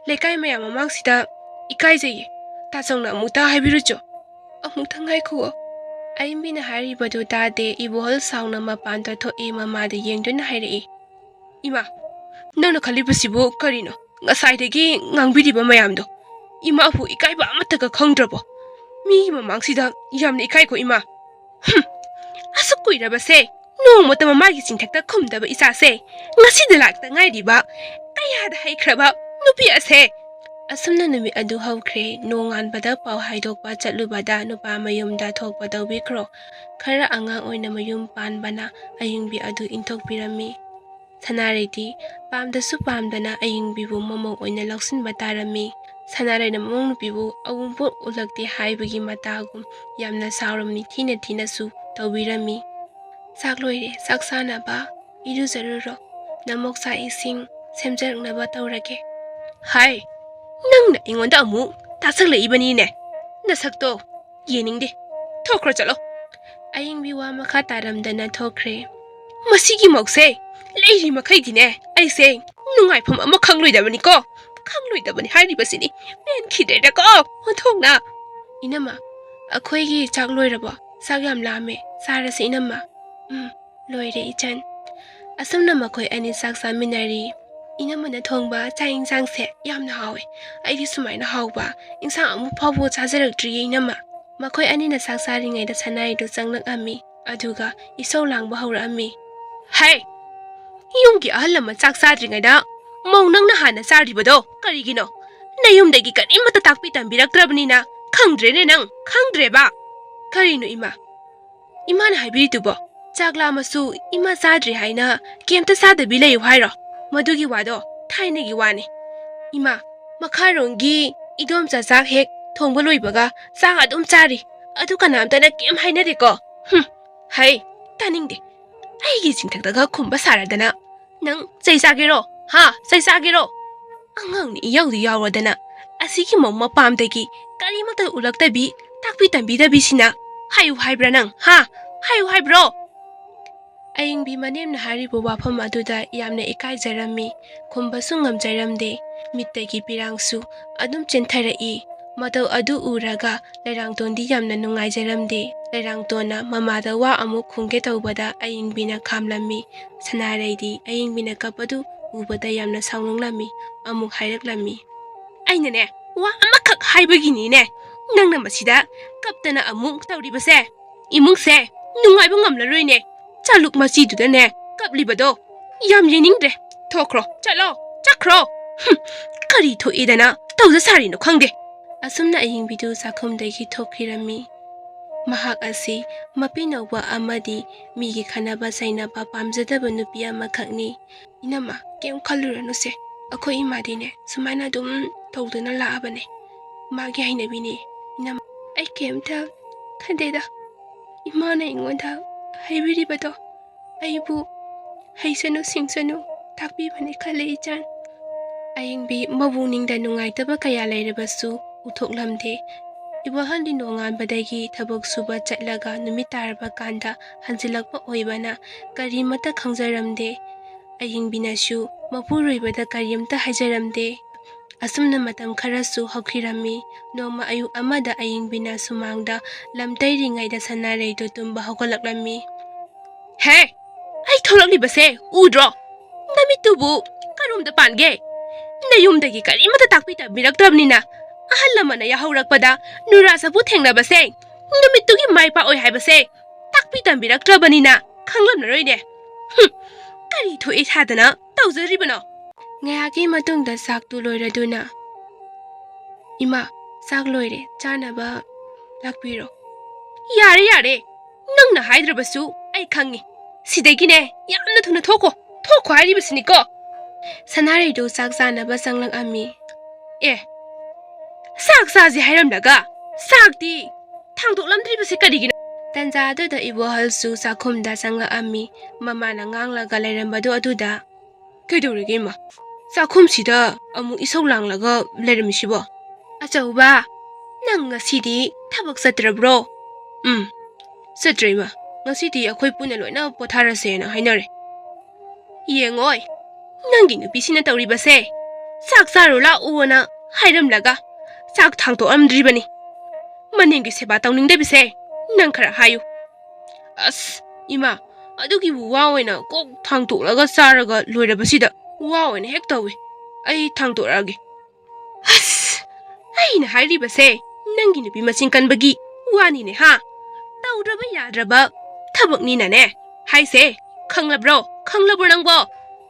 ꯂꯩꯀꯥꯏ ꯃꯌꯥꯝ ꯃꯃꯥꯡꯁꯤꯗ ꯏꯀꯥꯏꯖꯩꯌꯦ꯫ ꯇꯥꯆꯧꯅ ꯑꯃꯨꯛꯇ ꯍꯥꯏꯕꯤꯔꯨꯆꯣ꯫" "ꯑꯃꯨꯛꯇ ꯉꯥꯏꯈꯨꯑꯣ꯫" ꯑꯌꯤꯡꯕꯤꯅ ꯍꯥꯏꯔꯤꯕꯗꯨ ꯇꯥꯗꯦ꯫ ꯏꯕꯣꯍꯜ ꯁꯥꯎꯅ ꯃꯄꯥꯟꯗ ꯊꯣꯛꯏ, ꯃꯃꯥꯗ ꯌꯦꯡꯗꯨꯅ ꯍꯥꯏꯔꯛꯏ, "ꯏꯃꯥ, ꯅꯪꯅ ꯈꯜꯂꯤꯕꯁꯤꯕꯨ ꯀꯔꯤꯅꯣ? ꯉꯁꯥꯏꯗꯒꯤ ꯉꯥꯡꯕꯤꯔꯤꯕ ꯃꯌꯥꯝꯗꯣ ꯏꯃꯥꯕꯨ ꯏꯀꯥꯏꯕ ꯑꯃꯠꯇꯒ ꯈꯪꯗ꯭ꯔꯕꯣ? ꯃꯤꯒꯤ ꯃꯃꯥꯡꯁꯤꯗ ꯌꯥꯝꯅ ꯏꯀꯥꯏꯀꯣ ꯏꯃꯥ꯫ ꯍꯨꯝ, ꯑꯁꯨꯛ ꯀꯨꯏꯔꯕꯁꯦ ꯅꯣꯡꯃꯇ ꯃꯃꯥꯒꯤ ꯆꯤꯡꯊꯛꯇ ꯈꯨꯝꯗꯕ ꯏꯆꯥꯁꯦ, ꯉꯁꯤꯗ ꯂꯥꯛꯇ ꯉꯥꯏꯔꯤꯕ ꯀꯌꯥꯗ ꯍꯩꯈ꯭ꯔꯕ ꯅꯨꯄꯤ ꯑꯁꯦ!" ꯑꯁꯨꯝꯅ ꯅꯨꯃꯤꯠ ꯑꯗꯨ ꯍꯧꯈ꯭ꯔꯦ꯫ ꯅꯣꯡꯉꯥꯟꯕꯗ ꯄꯥꯎ ꯍꯥꯏꯗꯣꯛꯄ ꯆꯠꯂꯨꯕꯗ ꯅꯨꯄꯥ ꯃꯌꯨꯝꯗ ꯊꯣꯛꯄ ꯇꯧꯕꯤꯈ꯭ꯔꯣ꯫ ꯈꯔ ꯑꯉꯥꯡ ꯑꯣꯏꯅ ꯃꯌꯨꯝ ꯄꯥꯟꯕꯅ ꯑꯌꯤꯡꯕꯤ ꯑꯗꯨ ꯏꯟꯊꯣꯛꯄꯤꯔꯝꯃꯤ꯫ ꯁꯅꯥꯔꯩꯗꯤ ꯄꯥꯝꯗꯁꯨ ꯄꯥꯝꯗꯅ ꯑꯌꯤꯡꯕꯤꯕꯨ ꯃꯃꯧ ꯑꯣꯏꯅ ꯂꯧꯁꯤꯟꯕ ꯇꯥꯔꯝꯃꯤ꯫ ꯁꯅꯥꯔꯩꯅ ꯃꯃꯧ ꯅꯨꯄꯤꯕꯨ ꯑꯎꯟꯄꯣꯠ ꯎꯠꯂꯛꯇꯦ ꯍꯥꯏꯕꯒꯤ ꯃꯇꯥꯒꯨꯝ ꯌꯥꯝꯅ ꯁꯥꯎꯔꯝꯃꯤ, ꯊꯤꯅ ꯊꯤꯅꯁꯨ ꯇꯧꯕꯤꯔꯝꯃꯤ꯫ "ꯆꯥꯛ ꯂꯣꯏꯔꯦ, ꯆꯥꯛ ꯆꯥꯅꯕ ꯏꯔꯨꯖꯔꯨꯔꯣ, ꯅꯃꯣꯛ ꯆꯥꯛ ꯏꯁꯤꯡ ꯁꯦꯝꯖꯔꯛꯅꯕ ꯇꯧꯔꯒꯦ꯫" "ꯍꯥꯏ, ꯅꯪꯅ ꯑꯩꯉꯣꯟꯗ ꯑꯃꯨꯛ ꯇꯥꯁꯜꯂꯛꯏꯕꯅꯤꯅꯦ, ꯅꯁꯛꯇꯣ ꯌꯦꯡꯅꯤꯡꯗꯦ, ꯊꯣꯛꯈ꯭ꯔꯣ ꯆꯠꯂꯣ꯫" ꯑꯌꯤꯡꯕꯤ ꯋꯥ ꯃꯈꯥ ꯇꯥꯔꯝꯗꯅ ꯊꯣꯛꯈ꯭ꯔꯦ꯫ "ꯃꯁꯤꯒꯤ ꯃꯧꯁꯦ ꯂꯩꯔꯤ ꯃꯈꯩꯗꯤꯅꯦ ꯑꯩꯁꯦ ꯅꯨꯡꯉꯥꯏꯐꯝ ꯑꯃ ꯈꯪꯂꯣꯏꯗꯕꯅꯤꯀꯣ, ꯈꯪꯂꯣꯏꯗꯕꯅꯤ ꯍꯥꯏꯔꯤꯕꯁꯤꯅꯤ, ꯄꯦꯟꯈꯤꯗ꯭ꯔꯦꯗꯀꯣ ꯑꯣꯟꯊꯣꯛꯅ꯫" "ꯏꯅꯝꯃ, ꯑꯩꯈꯣꯏꯒꯤ ꯆꯥꯛ ꯂꯣꯏꯔꯕꯣ? ꯆꯥꯛ ꯌꯥꯝ ꯂꯥꯝꯃꯦ, ꯆꯥꯔꯁꯤ ꯏꯅꯝꯃ꯫" "ꯎꯝ, ꯂꯣꯏꯔꯦ ꯏꯆꯟ꯫ ꯑꯁꯨꯝꯅ ꯃꯈꯣꯏ ꯑꯅꯤ ꯆꯥꯛ ꯆꯥꯃꯤꯟꯅꯔꯤ꯫ ꯏꯅꯝꯃꯅ ꯊꯣꯡꯕ ꯆꯥꯛ ꯏꯟꯁꯥꯡꯁꯦ ꯌꯥꯝꯅ ꯍꯥꯎꯋꯦ꯫ ꯑꯩꯗꯤ ꯁꯨꯃꯥꯏꯅ ꯍꯥꯎꯕ ꯏꯟꯁꯥꯡ ꯑꯃꯨꯛ ꯐꯥꯎꯕ ꯆꯥꯖꯔꯛꯇ꯭ꯔꯤꯌꯦ ꯏꯅꯝꯃ꯫ ꯃꯈꯣꯏ ꯑꯅꯤꯅ ꯆꯥꯛ ꯆꯥꯔꯤꯉꯩꯗ ꯁꯅꯥꯔꯩꯗꯨ ꯆꯪꯂꯛꯑꯝꯃꯤ꯫ ꯑꯗꯨꯒ ꯏꯁꯧ ꯂꯥꯡꯕ ꯍꯧꯔꯛꯑꯝꯃꯤ꯫ ꯍꯦ! ꯌꯨꯝꯒꯤ ꯑꯍꯜ ꯑꯃ ꯆꯥꯛ ꯆꯥꯗ꯭ꯔꯤꯉꯩꯗ ꯃꯧ ꯅꯪꯅ ꯍꯥꯟꯅ ꯆꯥꯔꯤꯕꯗꯣ ꯀꯔꯤꯒꯤꯅꯣ? ꯅꯌꯨꯝꯗꯒꯤ ꯀꯔꯤꯃꯠꯇ ꯇꯥꯛꯄꯤ ꯇꯝꯕꯤꯔꯛꯇ꯭ꯔꯕꯅꯤꯅ ꯈꯪꯗ꯭ꯔꯦꯅꯦ ꯅꯪ, ꯈꯪꯗ꯭ꯔꯦꯕ꯫ ꯀꯔꯤꯅꯣ ꯏꯃꯥ? ꯏꯃꯥꯅ ꯍꯥꯏꯕꯤꯔꯤꯗꯨꯕꯣ? ꯆꯥꯛ ꯂꯥꯝꯃꯁꯨ ꯏꯃꯥ ꯆꯥꯗ꯭ꯔꯤ ꯍꯥꯏꯅ ꯀꯩꯝꯇ ꯆꯥꯗꯕꯤ ꯂꯩꯌꯨ ꯍꯥꯏꯔꯣ? ꯃꯗꯨꯒꯤ ꯋꯥꯗꯣ ꯊꯥꯏꯅꯒꯤ ꯋꯥꯅꯤ꯫ ꯏꯃꯥ, ꯃꯈꯥꯔꯣꯝꯒꯤ ꯏꯗꯣꯝꯆꯥ ꯆꯥꯛ ꯍꯦꯛ ꯊꯣꯡꯕ ꯂꯣꯏꯕꯒ ꯆꯥꯛ ꯑꯗꯨꯝ ꯆꯥꯔꯤ꯫ ꯑꯗꯨ ꯀꯅꯥꯝꯇꯅ ꯀꯩꯝ ꯍꯥꯏꯅꯗꯦꯀꯣ? ꯍꯨꯝ, ꯍꯩ, ꯇꯥꯅꯤꯡꯗꯦ꯫ ꯑꯩꯒꯤ ꯆꯤꯡꯊꯛꯇꯒ ꯈꯨꯝꯕ ꯁꯥꯔꯗꯅ꯫ ꯅꯪ ꯆꯩ ꯆꯥꯒꯦꯔꯣ? ꯍꯥ? ꯆꯩ ꯆꯥꯒꯦꯔꯣ? ꯑꯉꯥꯡꯅ ꯏꯌꯥꯎꯗ ꯌꯥꯎꯔꯗꯅ꯫ ꯑꯁꯤꯒꯤ ꯃꯧ ꯃꯄꯥꯝꯗꯒꯤ ꯀꯔꯤꯃꯠꯇ ꯎꯔꯛꯇꯕꯤ, ꯇꯥꯛꯄꯤ ꯇꯝꯕꯤꯗꯕꯤꯁꯤꯅ ꯍꯥꯏꯌꯨ ꯍꯥꯏꯕ꯭ꯔꯥ ꯅꯪ? ꯍꯥ? ꯍꯥꯏꯌꯨ ꯍꯥꯏꯕ꯭ꯔꯣ? ꯑꯌꯤꯡꯕꯤ ꯃꯅꯦꯝꯅ ꯍꯥꯏꯔꯤꯕ ꯋꯥꯐꯝ ꯑꯗꯨꯗ ꯌꯥꯝꯅ ꯏꯀꯥꯏꯖꯔꯝꯃꯤ꯫ ꯈꯨꯝꯕꯁꯨ ꯉꯝꯖꯔꯝꯗꯦ꯫ ꯃꯤꯠꯇꯒꯤ ꯄꯤꯔꯥꯡꯁꯨ ꯑꯗꯨꯝ ꯆꯦꯟꯊꯔꯛꯏ꯫ ꯃꯇꯧ ꯑꯗꯨ ꯎꯔꯒ ꯂꯩꯔꯥꯡꯇꯣꯟꯗꯤ ꯌꯥꯝꯅ ꯅꯨꯡꯉꯥꯏꯖꯔꯝꯗꯦ꯫ ꯂꯩꯔꯥꯡꯇꯣꯟꯅ ꯃꯃꯥꯗ ꯋꯥ ꯑꯃꯨꯛ ꯈꯨꯝꯒꯦ ꯇꯧꯕꯗ ꯑꯌꯤꯡꯕꯤꯅ ꯈꯥꯝꯂꯝꯃꯤ꯫ ꯁꯅꯥꯔꯩꯗꯤ ꯑꯌꯤꯡꯕꯤꯅ ꯀꯞꯄꯗꯨ ꯎꯕꯗ ꯌꯥꯝꯅ ꯁꯥꯎꯅꯤꯡꯂꯝꯃꯤ꯫ ꯑꯃꯨꯛ ꯍꯥꯏꯔꯛꯂꯝꯃꯤ꯫ ꯑꯩꯅꯅꯦ, ꯋꯥ ꯑꯃꯈꯛ ꯍꯥꯏꯕꯒꯤꯅꯤꯅꯦ ꯅꯪꯅ ꯃꯁꯤꯗ ꯀꯞꯇꯅ ꯑꯃꯨꯛ ꯇꯧꯔꯤꯕꯁꯦ꯫ ꯏꯃꯨꯡꯁꯦ ꯅꯨꯡꯉꯥꯏꯕ ꯉꯝꯂꯔꯣꯏꯅꯦ꯫ ꯆꯥꯂꯨꯛ ꯃꯆꯤꯗꯨꯗꯅꯦ ꯀꯞꯂꯤꯕꯗꯣ ꯌꯥꯝ ꯌꯦꯡꯅꯤꯡꯗ꯭ꯔꯦ꯫ ꯊꯣꯛꯈ꯭ꯔꯣ, ꯆꯠꯂꯣ, ꯆꯠꯈ꯭ꯔꯣ꯫ ꯍꯨꯝ, ꯀꯔꯤ ꯊꯣꯛꯑꯦꯗꯅ ꯇꯧꯖ ꯁꯥꯔꯤꯅꯣ ꯈꯪꯗꯦ꯫ ꯑꯁꯨꯝꯅ ꯑꯌꯤꯡꯕꯤꯗꯨ ꯆꯥꯛꯈꯨꯝꯗꯒꯤ ꯊꯣꯛꯈꯤꯔꯝꯃꯤ꯫ ꯃꯍꯥꯛ ꯑꯁꯤ ꯃꯄꯤꯅꯧꯕ ꯑꯃꯗꯤ ꯃꯤꯒꯤ ꯈꯟꯅꯕ ꯆꯩꯅꯕ ꯄꯥꯝꯖꯗꯕ ꯅꯨꯄꯤ ꯑꯃꯈꯛꯅꯤ꯫ ꯏꯅꯝꯃ, ꯀꯩꯝ ꯈꯜꯂꯨꯔꯅꯨꯁꯦ꯫ ꯑꯩꯈꯣꯏ ꯏꯃꯥꯗꯤꯅꯦ ꯁꯨꯃꯥꯏꯅ ꯑꯗꯨꯝ ꯇꯧꯗꯨꯅ ꯂꯥꯛꯑꯕꯅꯦ꯫ ꯃꯥꯒꯤ ꯍꯩꯅꯕꯤꯅꯦ꯫ ꯏꯅꯝꯃ, ꯑꯩ ꯀꯩꯝꯇ ꯈꯟꯗꯦꯗ꯫ ꯏꯃꯥꯅ ꯑꯩꯉꯣꯟꯗ ꯍꯥꯏꯕꯤꯔꯤꯕꯗꯣ ꯑꯩꯕꯨ ꯍꯩꯁꯅꯨ ꯁꯤꯡꯁꯅꯨ ꯇꯥꯛꯄꯤꯕꯅꯤ ꯈꯜꯂꯦ ꯏꯆꯟ꯫ ꯑꯌꯤꯡꯕꯤ ꯃꯄꯨꯛꯅꯤꯡꯗ ꯅꯨꯡꯉꯥꯏꯇꯕ ꯀꯌꯥ ꯂꯩꯔꯕꯁꯨ ꯎꯊꯣꯛꯂꯝꯗꯦ꯫ ꯏꯕꯣꯍꯜꯗꯤ ꯅꯣꯡꯉꯥꯟꯕꯗꯒꯤ ꯊꯕꯛ ꯁꯨꯕ ꯆꯠꯂꯒ ꯅꯨꯃꯤꯠ ꯇꯥꯔꯕ ꯀꯥꯟꯗ ꯍꯟꯖꯤꯜꯂꯛꯄ ꯑꯣꯏꯕꯅ ꯀꯔꯤꯃꯠꯇ ꯈꯪꯖꯔꯝꯗꯦ꯫ ꯑꯌꯤꯡꯕꯤꯅꯁꯨ ꯃꯄꯨꯔꯣꯏꯕꯗ ꯀꯔꯤꯝꯇ ꯍꯥꯏꯖꯔꯝꯗꯦ꯫ ꯑꯁꯨꯝꯅ ꯃꯇꯝ ꯈꯔꯁꯨ ꯍꯧꯈꯤꯔꯝꯃꯤ꯫ ꯅꯣꯡꯃ ꯑꯌꯨꯛ ꯑꯃꯗ ꯑꯌꯤꯡꯕꯤꯅ ꯁꯨꯃꯥꯡꯗ ꯂꯝ ꯇꯩꯔꯤꯉꯩꯗ ꯁꯅꯥꯔꯩꯗꯨ ꯇꯨꯝꯕ ꯍꯧꯒꯠꯂꯛꯂꯝꯃꯤ꯫ ꯍꯦ, ꯑꯩ ꯊꯣꯛꯂꯛꯂꯤꯕꯁꯦ ꯎꯗ꯭ꯔꯣ? ꯅꯃꯤꯠꯇꯨꯕꯨ ꯀꯔꯣꯝꯗ ꯄꯥꯟꯒꯦ? ꯅꯌꯨꯝꯗꯒꯤ ꯀꯔꯤꯃꯠꯇ ꯇꯥꯛꯄꯤ ꯇꯝꯕꯤꯔꯛꯇ꯭ꯔꯕꯅꯤꯅ, ꯑꯍꯜ ꯂꯃꯟꯅ ꯌꯥꯍꯧꯔꯛꯄꯗ ꯅꯨꯔꯥ ꯆꯐꯨ ꯊꯦꯡꯅꯕꯁꯦ ꯅꯨꯃꯤꯠꯇꯨꯒꯤ ꯃꯥꯏ ꯄꯥꯛꯑꯣꯏ ꯍꯥꯏꯕꯁꯦ ꯇꯥꯛꯄꯤ ꯇꯝꯕꯤꯔꯛꯇ꯭ꯔꯕꯅꯤꯅ ꯈꯪꯂꯝꯂꯔꯣꯏꯅꯦ꯫ ꯍꯨꯝ, ꯀꯔꯤ ꯊꯣꯛꯏ ꯁꯥꯗꯅ ꯇꯧꯖꯔꯤꯕꯅꯣ? ꯉꯥꯏꯍꯥꯛꯀꯤ ꯃꯇꯨꯡꯗ ꯆꯥꯛꯇꯨ ꯂꯣꯏꯔꯗꯨꯅ, "ꯏꯃꯥ, ꯆꯥꯛ ꯂꯣꯏꯔꯦ, ꯆꯥꯅꯕ ꯂꯥꯛꯄꯤꯔꯣ꯫" "ꯌꯥꯔꯦ, ꯌꯥꯔꯦ, ꯅꯪꯅ ꯍꯥꯏꯗ꯭ꯔꯕꯁꯨ ꯑꯩ ꯈꯪꯉꯤ꯫ ꯁꯤꯗꯒꯤꯅꯦ ꯌꯥꯝꯅ ꯊꯨꯅ ꯊꯣꯛꯈꯣ, ꯊꯣꯛꯈꯣ ꯍꯥꯏꯔꯤꯕꯁꯤꯅꯤꯀꯣ꯫" ꯁꯅꯥꯔꯩꯗꯨ ꯆꯥꯛ ꯆꯥꯅꯕ ꯆꯪꯂꯛꯑꯝꯃꯤ꯫ "ꯑꯦ, ꯆꯥꯛ ꯆꯥꯁꯦ ꯍꯥꯏꯔꯝꯂꯒ ꯆꯥꯛꯇꯤ ꯊꯥꯡꯗꯣꯛꯂꯝꯗ꯭ꯔꯤꯕꯁꯤ ꯀꯔꯤꯒꯤꯅꯣ?" ꯇꯟꯖꯥ ꯑꯗꯨꯗ ꯏꯕꯣꯍꯜꯁꯨ ꯆꯥꯛꯈꯨꯝꯗ ꯆꯪꯂꯛꯑꯝꯃꯤ꯫ ꯃꯃꯥꯅ ꯉꯥꯡꯂꯒ ꯂꯩꯔꯝꯕꯗꯨ ꯑꯗꯨꯗ, "ꯀꯩꯗꯧꯔꯒꯦ ꯏꯃꯥ? ꯆꯥꯛꯈꯨꯝꯁꯤꯗ ꯑꯃꯨꯛ ꯏꯁꯧ ꯂꯥꯡꯂꯒ ꯂꯩꯔꯝꯃꯤꯁꯤꯕꯣ?" "ꯑꯆꯧꯕ, ꯅꯪ ꯉꯁꯤꯗꯤ ꯊꯕꯛ ꯆꯠꯇ꯭ꯔꯕ꯭ꯔꯣ?" "ꯎꯝ, ꯆꯠꯇ꯭ꯔꯦ ꯏꯃꯥ꯫ ꯉꯁꯤꯗꯤ ꯑꯩꯈꯣꯏ ꯄꯨꯟꯅ ꯂꯣꯏꯅ ꯄꯣꯊꯥꯔꯁꯦꯅ ꯍꯥꯏꯅꯔꯦ꯫" "ꯌꯦꯡꯉꯣꯏ, ꯅꯪꯒꯤ ꯅꯨꯄꯤꯁꯤꯅ ꯇꯧꯔꯤꯕꯁꯦ꯫ ꯆꯥꯛ ꯆꯥꯔꯨ ꯂꯥꯛꯎꯅ ꯍꯥꯏꯔꯝꯂꯒ ꯆꯥꯛ ꯊꯥꯡꯇꯣꯛꯂꯝꯗ꯭ꯔꯤꯕꯅꯤ꯫ ꯃꯅꯦꯝꯒꯤ ꯁꯦꯕꯥ ꯇꯧꯅꯤꯡꯗꯕꯤꯁꯦ ꯅꯪ ꯈꯔ ꯍꯥꯏꯌꯨ꯫" "ꯑꯁ, ꯏꯃꯥ, ꯑꯗꯨꯒꯤꯕꯨ ꯋꯥ ꯑꯣꯏꯅ ꯀꯣꯛ ꯊꯥꯡꯇꯣꯛꯂꯒ ꯆꯥꯔꯒ ꯂꯣꯏꯔꯕꯁꯤꯗ ꯋꯥ ꯑꯣꯏꯅ ꯍꯦꯛ ꯇꯧꯏ꯫ ꯑꯩ ꯊꯥꯡꯇꯣꯛꯂꯛꯑꯒꯦ꯫" "ꯑꯁ, ꯑꯩꯅ ꯍꯥꯏꯔꯤꯕꯁꯦ ꯅꯪꯒꯤ ꯅꯨꯄꯤ ꯃꯆꯤꯟ ꯀꯟꯕꯒꯤ ꯋꯥꯅꯤꯅꯦ ꯍꯥ? ꯇꯧꯗ꯭ꯔꯕ ꯌꯥꯗ꯭ꯔꯕ ꯊꯕꯛꯅꯤꯅꯅꯦ ꯍꯥꯏꯁꯦ, ꯈꯪꯂꯕ꯭ꯔꯣ? ꯈꯪꯂꯕ꯭ꯔꯣ ꯅꯪꯕꯣ?"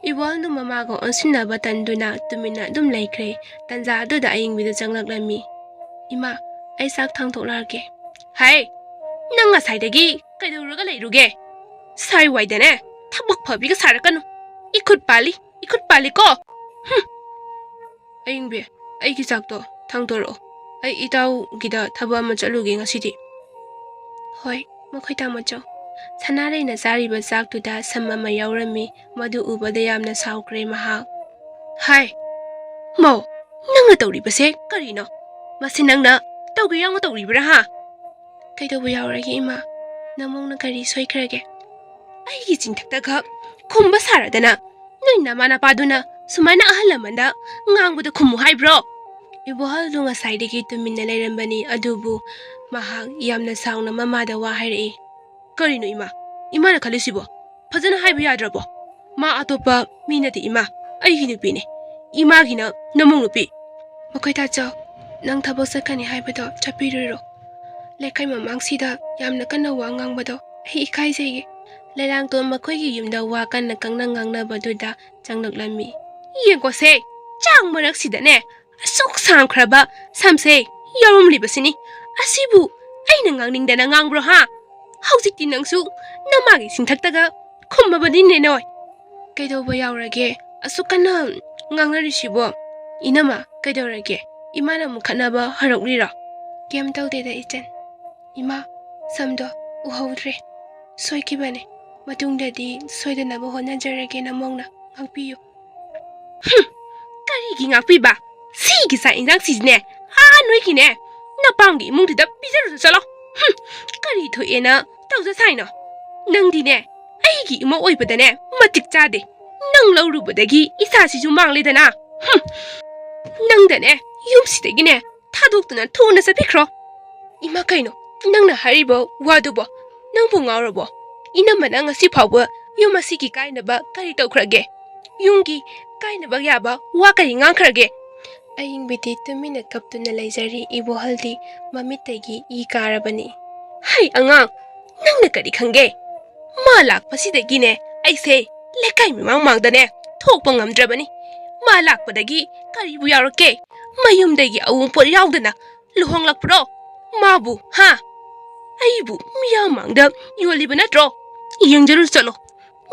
ꯏꯕꯣꯍꯜꯗꯨ ꯃꯃꯥꯒ ꯑꯣꯟꯁꯤꯟꯅꯕ ꯇꯟꯗꯨꯅ ꯇꯨꯃꯤꯟꯅ ꯑꯗꯨꯝ ꯂꯩꯈ꯭ꯔꯦ꯫ ꯇꯟꯖꯥ ꯑꯗꯨꯗ ꯑꯌꯤꯡꯕꯤꯗꯨ ꯆꯪꯂꯛꯂꯝꯃꯤ꯫ "ꯏꯃꯥ, ꯑꯩ ꯆꯥꯛ ꯊꯥꯡꯗꯣꯛꯂꯛꯑꯒꯦ꯫" "ꯍꯥꯏ, ꯅꯪ ꯉꯁꯥꯏꯗꯒꯤ ꯀꯩꯗꯧꯔꯒ ꯂꯩꯔꯨꯒꯦ? ꯁ꯭ꯋꯥꯏ ꯋꯥꯏꯗꯅꯦ ꯊꯕꯛ ꯐꯕꯤꯒ ꯁꯥꯔꯛꯀꯅꯨ꯫ ꯏꯈꯨꯠ ꯄꯥꯜꯂꯤ, ꯏꯈꯨꯠ ꯄꯥꯜꯂꯤꯀꯣ꯫ ꯍꯨꯝ!" "ꯑꯌꯤꯡꯕꯤ, ꯑꯩꯒꯤ ꯆꯥꯛꯇꯣ ꯊꯥꯡꯗꯣꯔꯛꯑꯣ꯫ ꯑꯩ ꯏꯇꯥꯎꯒꯤꯗ ꯊꯕꯛ ꯑꯃ ꯆꯠꯂꯨꯒꯦ ꯉꯁꯤꯗꯤ꯫" "ꯍꯣꯏ, ꯃꯈꯣꯏ ꯇꯥꯃꯣꯆꯧ꯫" ꯁꯅꯥꯔꯩꯅ ꯆꯥꯔꯤꯕ ꯆꯥꯛꯇꯨꯗ ꯁꯝ ꯑꯃ ꯌꯥꯎꯔꯝꯃꯤ꯫ ꯃꯗꯨ ꯎꯕꯗ ꯌꯥꯝꯅ ꯁꯥꯎꯈ꯭ꯔꯦ ꯃꯍꯥꯛ꯫ "ꯍꯥꯏ, ꯃꯧ, ꯅꯪꯅ ꯇꯧꯔꯤꯕꯁꯦ ꯀꯔꯤꯅꯣ? ꯃꯁꯤ ꯅꯪꯅ ꯇꯧꯒꯦ ꯌꯥꯎꯅ ꯇꯧꯔꯤꯕ꯭ꯔꯥ ꯍꯥ?" "ꯀꯩꯗꯧꯕ ꯌꯥꯎꯔꯒꯦ ꯏꯃꯥ? ꯅꯃꯧꯅ ꯀꯔꯤ ꯁꯣꯏꯈ꯭ꯔꯒꯦ?" "ꯑꯩꯒꯤ ꯆꯤꯟꯊꯛꯇ ꯈꯛ ꯈꯨꯝꯕ ꯁꯥꯔꯗꯅ ꯅꯣꯏ ꯅꯃꯥ ꯅꯄꯥꯗꯨꯅ ꯁꯨꯃꯥꯏꯅ ꯑꯍꯜ ꯂꯃꯟꯗ ꯉꯥꯡꯕꯗ ꯈꯨꯝꯃꯨ ꯍꯥꯏꯕ꯭ꯔꯣ?" ꯏꯕꯣꯍꯜꯗꯨ ꯉꯁꯥꯏꯗꯒꯤ ꯇꯨꯃꯤꯟꯅ ꯂꯩꯔꯝꯕꯅꯤ, ꯑꯗꯨꯕꯨ ꯃꯍꯥꯛ ꯌꯥꯝꯅ ꯁꯥꯎꯅ ꯃꯃꯥꯗ ꯋꯥ ꯍꯥꯏꯔꯛꯏ꯫ "ꯀꯔꯤꯅꯣ ꯏꯃꯥ? ꯏꯃꯥꯅ ꯈꯜꯂꯤꯁꯤꯕꯣ? ꯐꯖꯅ ꯍꯥꯏꯕ ꯌꯥꯗ꯭ꯔꯕꯣ? ꯃꯥ ꯑꯇꯣꯞꯄ ꯃꯤ ꯅꯠꯇꯦ ꯏꯃꯥ, ꯑꯩꯒꯤ ꯅꯨꯄꯤꯅꯦ꯫ ꯏꯃꯥꯒꯤꯅ ꯅꯃꯧ ꯅꯨꯄꯤ꯫ ꯃꯈꯣꯏ ꯇꯥꯆꯧ, ꯅꯪ ꯊꯕꯛ ꯆꯠꯀꯅꯤ ꯍꯥꯏꯕꯗꯣ ꯆꯠꯄꯤꯔꯨꯔꯣ꯫ ꯂꯩꯀꯥꯏ ꯃꯃꯥꯡꯁꯤꯗ ꯌꯥꯝꯅ ꯀꯟꯅ ꯋꯥ ꯉꯥꯡꯕꯗꯣ ꯑꯩ ꯏꯀꯥꯏꯖꯩꯌꯦ꯫ ꯂꯩꯔꯥꯡꯇꯣꯟ ꯃꯈꯣꯏꯒꯤ ꯌꯨꯝꯗ ꯋꯥ ꯀꯟꯅ ꯀꯟꯅ ꯉꯥꯡꯅꯕꯗꯨꯗ ꯆꯪꯂꯛꯂꯝꯃꯤ꯫ ꯌꯦꯡꯀꯣꯁꯦ, ꯆꯥꯡ ꯃꯔꯛꯁꯤꯗꯅꯦ ꯑꯁꯨꯛ ꯁꯥꯡꯈ꯭ꯔꯕ ꯁꯝꯁꯦ ꯌꯥꯎꯔꯝꯂꯤꯕꯁꯤꯅꯤ꯫ ꯑꯁꯤꯕꯨ ꯑꯩꯅ ꯉꯥꯡꯅꯤꯡꯗꯅ ꯉꯥꯡꯕ꯭ꯔꯣ ꯍꯥ? ꯍꯧꯖꯤꯛꯇꯤ ꯅꯪꯁꯨ ꯅꯃꯥꯒꯤ ꯆꯤꯟꯊꯛꯇꯒ ꯈꯨꯝꯃꯕꯅꯤꯅꯦ ꯅꯣꯏ꯫ ꯀꯩꯗꯧꯕ ꯌꯥꯎꯔꯒꯦ ꯑꯁꯨꯛ ꯀꯟꯅ ꯉꯥꯡꯅꯔꯤꯁꯤꯕꯣ? ꯏꯅꯝꯃ, ꯀꯩꯗꯧꯔꯒꯦ? ꯏꯃꯥꯅ ꯑꯃꯨꯛ ꯈꯠꯅꯕ ꯍꯧꯔꯛꯂꯤꯔꯣ? ꯀꯩꯝ ꯇꯧꯗꯦꯗ ꯏꯆꯟ꯫ ꯏꯃꯥ, ꯁꯝꯗꯣ ꯎꯍꯧꯗ꯭ꯔꯦ꯫ ꯁꯣꯏꯈꯤꯕꯅꯦ꯫ ꯃꯇꯨꯡꯗꯗꯤ ꯁꯣꯏꯗꯅꯕ ꯍꯣꯠꯅꯖꯔꯒꯦ ꯅꯃꯧꯅ꯫ ꯉꯥꯛꯄꯤꯌꯨ꯫ ꯍꯨꯝ, ꯀꯔꯤꯒꯤ ꯉꯥꯛꯄꯤꯕ? ꯁꯤꯒꯤ ꯆꯥꯛ ꯏꯟꯖꯥꯡꯁꯤꯗꯤꯅꯦ, ꯑꯥ ꯅꯣꯏꯒꯤꯅꯦ ꯅꯄꯥꯝꯒꯤ ꯏꯃꯨꯡꯗꯨꯗ ꯄꯤꯖꯔꯨꯆꯣ ꯆꯠꯂꯣ꯫ ꯍꯨꯝ, ꯀꯔꯤ ꯊꯣꯛꯑꯦꯅ ꯇꯧꯖ ꯁꯥꯏꯅꯣ? ꯅꯪꯗꯤꯅꯦ ꯑꯩꯒꯤ ꯏꯃꯧ ꯑꯣꯏꯕꯗꯅꯦ ꯃꯇꯤꯛ ꯆꯥꯗꯦ꯫ ꯅꯪ ꯂꯧꯔꯨꯕꯗꯒꯤ ꯏꯁꯥꯁꯤꯁꯨ ꯃꯥꯡꯂꯦꯗꯅ꯫ ꯍꯨꯝ, ꯅꯪꯗꯅꯦ ꯌꯨꯝꯁꯤꯗꯒꯤꯅꯦ ꯊꯥꯗꯣꯛꯇꯨꯅ ꯊꯨꯅ ꯆꯠꯄꯤꯈ꯭ꯔꯣ꯫ ꯏꯃꯥ, ꯀꯩꯅꯣ ꯅꯪꯅ ꯍꯥꯏꯔꯤꯕ ꯋꯥꯗꯨꯕꯣ? ꯅꯪꯕꯨ ꯉꯥꯎꯔꯕꯣ? ꯏꯅꯝꯃꯅ ꯉꯁꯤ ꯐꯥꯎꯕ ꯌꯨꯝ ꯑꯁꯤꯒꯤ ꯀꯥꯏꯅꯕ ꯀꯔꯤ ꯇꯧꯈ꯭ꯔꯒꯦ? ꯌꯨꯝꯒꯤ ꯀꯥꯏꯅꯕ ꯌꯥꯕ ꯋꯥ ꯀꯔꯤ ꯉꯥꯡꯈ꯭ꯔꯒꯦ? ꯑꯌꯤꯡꯕꯤꯗꯤ ꯇꯨꯃꯤꯟꯅ ꯀꯞꯇꯨꯅ ꯂꯩꯖꯔꯤ꯫ ꯏꯕꯣꯍꯜꯗꯤ ꯃꯃꯤꯠꯇꯒꯤ ꯏ ꯀꯥꯔꯕꯅꯤ꯫ ꯍꯩ ꯑꯉꯥꯡ, ꯅꯪꯅ ꯀꯔꯤ ꯈꯪꯒꯦ? ꯃꯥ ꯂꯥꯛꯄꯁꯤꯗꯒꯤꯅꯦ ꯑꯩꯁꯦ ꯂꯩꯀꯥꯏ ꯃꯤꯃꯥꯡ ꯃꯥꯡꯗꯅꯦ ꯊꯣꯛꯄ ꯉꯝꯗ꯭ꯔꯕꯅꯤ꯫ ꯃꯥ ꯂꯥꯛꯄꯗꯒꯤ ꯀꯔꯤꯕꯨ ꯌꯥꯎꯔꯛꯀꯦ? ꯃꯌꯨꯝꯗꯒꯤ ꯑꯎꯟꯄꯣꯠ ꯌꯥꯎꯗꯅ ꯂꯨꯍꯣꯡꯂꯛꯄ꯭ꯔꯣ? ꯃꯥꯕꯨ, ꯍꯥ? ꯑꯩꯕꯨ ꯃꯤꯌꯥꯝ ꯃꯥꯡꯗ ꯌꯣꯜꯂꯤꯕ ꯅꯠꯇ꯭ꯔꯣ? ꯌꯦꯡꯖꯔꯨ ꯆꯠꯂꯣ꯫